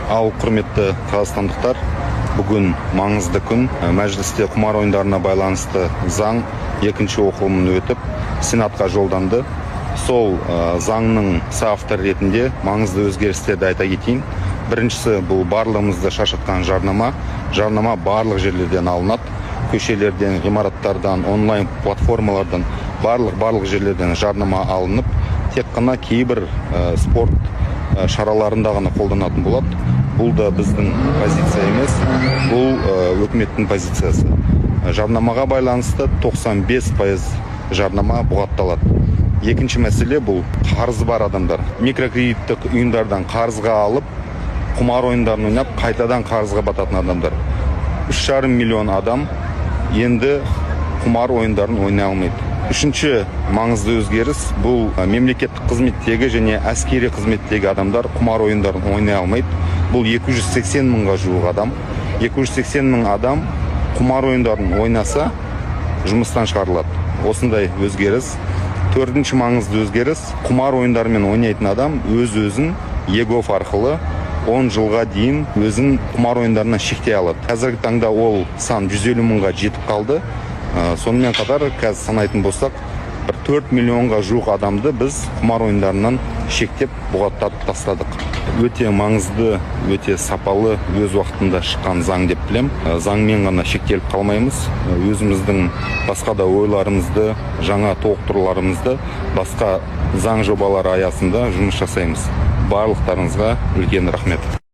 Ал, құрметті қазақстандықтар, бүгін маңызды күн. Мәжілісте құмар ойындарына байланысты заң екінші оқылымын өтіп, Сенатқа жолданды. Сол заңның соавторы ретінде маңызды өзгерістерді айта кетейін. Біріншісі, бұл барлығымызды шаршатқан жарнама. Жарнама барлық жерлерден алынады: көшелерден, ғимараттардан, онлайн платформалардан, барлық жерлерден жарнама алынып, тек қана кейбір спорт шараларында ғана қолданатын болады. Бұл да біздің позиция емес, бұл өкіметтің позициясы. Жарнамаға байланысты 95% жарнама бұғатталады. Екінші мәселе, бұл қарызы бар адамдар. Микрокредиттік ұйымдардан қарызға алып, құмар ойындарын ойнап, қайтадан қарызға бататын адамдар. 3,5 миллион адам енді құмар ойындарын ойнай алмайды. Үшінші маңызды өзгеріс, бұл мемлекеттік қызметтегі және әскери қызметтегі адамдар құмар ойындарын ойнай алмайды. Бұл 280 мыңға жуық адам. 280 мың адам құмар ойындарын ойнаса, жұмыстан шығарылады. Осындай өзгеріс. Төртінші маңызды өзгеріс: құмар ойындарымен ойнайтын адам өз өзін eGov арқылы 10 жылға дейін өзін құмар ойындарынан шектей алады. Қазіргі таңда ол сан 150 мыңға жетіп қалды. Сонымен қатар, қазір санайтын болсақ, бір 4 миллионға жуық адамды біз құмар ойындарынан шектеп, бұғаттатып тастадық. Өте маңызды, өте сапалы, өз уақытында шыққан заң деп білем. Заңмен ғана шектеліп қалмаймыз. Өзіміздің басқа да ойларымызды, жаңа толықтыруларымызды басқа заң жобалары аясында жұмыс жасаймыз. Барлықтарыңызға үлкен рахмет.